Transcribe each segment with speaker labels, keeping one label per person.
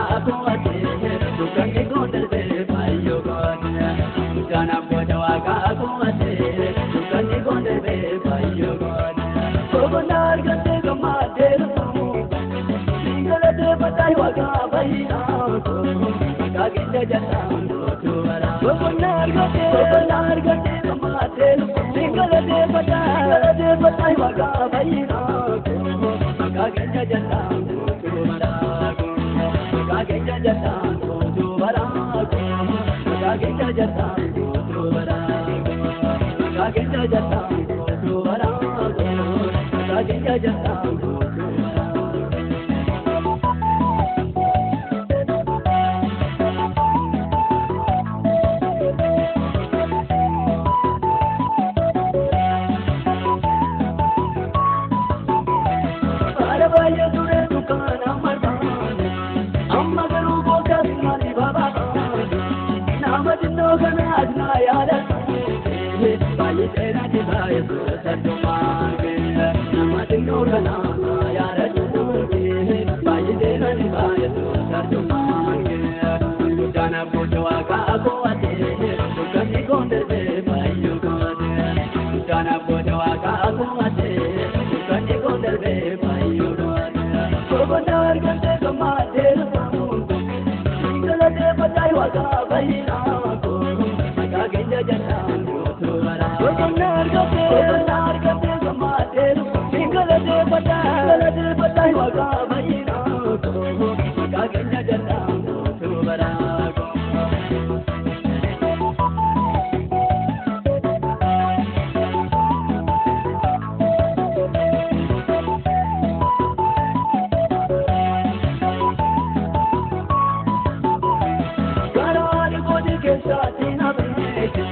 Speaker 1: Waaqaa dukkanni kun darbee faayyoo goote. Guddaan abboota Waaqaa kuwate dukkanni kun darbee faayyoo goote. Boqonnaa argattee gammaddee dhufu galateeffataa Waaqaa fayyinaa maqaa keenya jallaan gootuu bara. Boqonnaa argattee gammaddee dhufu galateeffataa Waaqaa fayyinaa maqaa keenya jallaan gootuu bara. Maqaa keenya jallaan gootuu bara. Maqaa keenya jallaan gootuu bara. Maqaa keenya jallaan gootuu bara. Maqaa keenya jallaan gootuu bara. Bara baay'ee ture dukkaana marfaane, amma garuu boodaas maali babaane. Nama xinnoo kana adnaa yaadatu, baay'ee seenaa baay'ee saddumaane. Nama xinnoo kana yaadatu, baay'ee seenaa baay'ee saddumaane. Guddaan abboota Waaqaa kuwate, dukkanni kun darbee baay'ee goote. Guddaan abboota Waaqaa kuwate, dukkanni kun darbee baay'ee goote. Boqonnaa argattee gammaddee dhufu, galateeffataa Waaqaa fayyinaa maqaa keenya jallaan gootuu bara. Boqonnaa argattee gammaddee dhufu, galateeffataa Waaqaa fayyinaa maqaa keenya jallaan gootuu bara. Karaan gooti keessatti na beeke,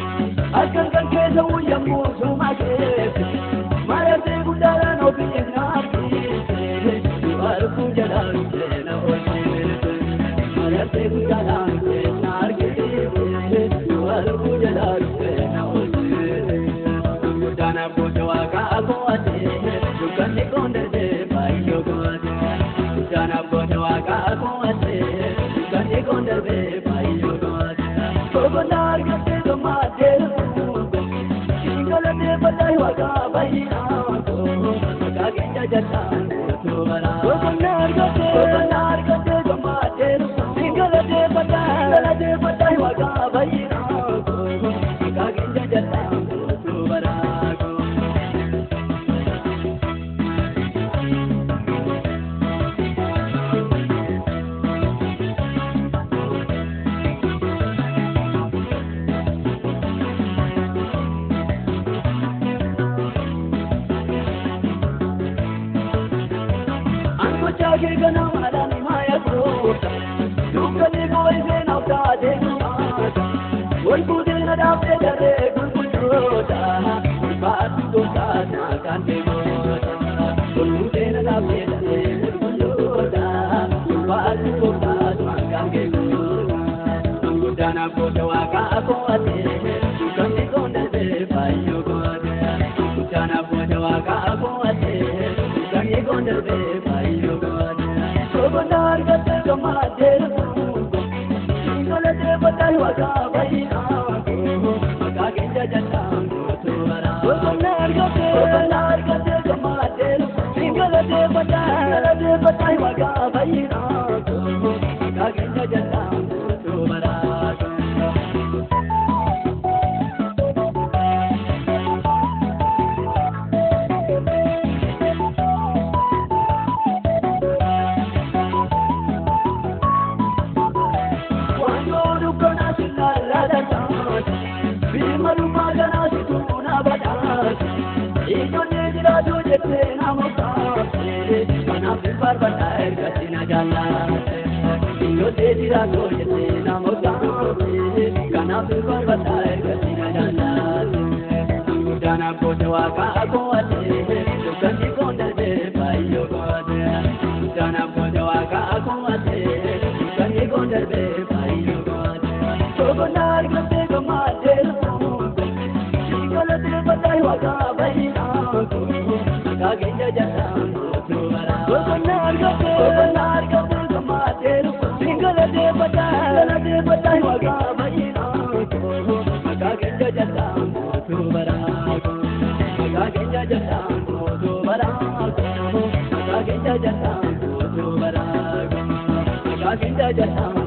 Speaker 1: akkan kan keessa yommuu suma keesse, maratee guddaadhaan ofii na argise, dubartuu jalaan na oolchite. Maratee guddaadhaan na argise, dubartuu jalaan na oolchite. Guddaan abboota Waaqaa kuwate, dukkanni kun darbee baay'ee goote. Guddaan abboota Waaqaa kuwate, dukkanni kun darbee baay'ee goote. Boqonnaa argattee gammaddee dhufu, galateeffataa Waaqaa fayyinaa maqaa keenya jallaan gootuu bara. Boqonnaa argattee gammaddee dhufu, galateeffataa Waaqaa fayyinaa maqaa keenya jallaan gootuu bara. Angochaa kee ganamaadhaan maaya goota, dukkanni koo isheen abdaatee gumaata. Wal fuutee na dhaaftee daree gurguddoota, ulfaatu gooftaas maqaan kee goota. Wal fuutee na dhaaftee daree gurguddoota, ulfaatu gooftaas maqaan kee goota. Guddaan abboota Waaqaa kuwate, dukkanni kun darbee baay'ee goote. Guddaan abboota Waaqaa kuwate, dukkanni kun darbee baay'ee goote. Boqonnaa argattee gammaddee dhufu, galateeffataa Waaqaa fayyinaa maqaa keenya jallaan gootuu bara. Boqonnaa argattee gammaddee dhufu, galateeffataa Waaqaa fayyinaa maqaa keenya jallaan gootuu bara. Waanjoo dukkanaa si laalladhaan, birmadummaa ganaa si tuuna badhaase, ijoollee jiraatu jettee na moggaafte, kanaaf hin barbaaddaa ergatti na jaallatte. Ijoollee jiraatu jettee na moggaafte, kanaaf hin barbaaddaa ergatti na jaallatte. Guddaan abboota Waaqaa kuwate, dukkanni kun darbee baay'ee goote. Guddaan abboota Waaqaa kuwate, dukkanni kun darbee baay'ee goote. Boqonnaa argattee gammaddee dhufu, galateeffataa Waaqaa fayyinaa maqaa keenya jallaan gootuu bara. Boqonnaa argattee gammaddee dhufu, Jajata.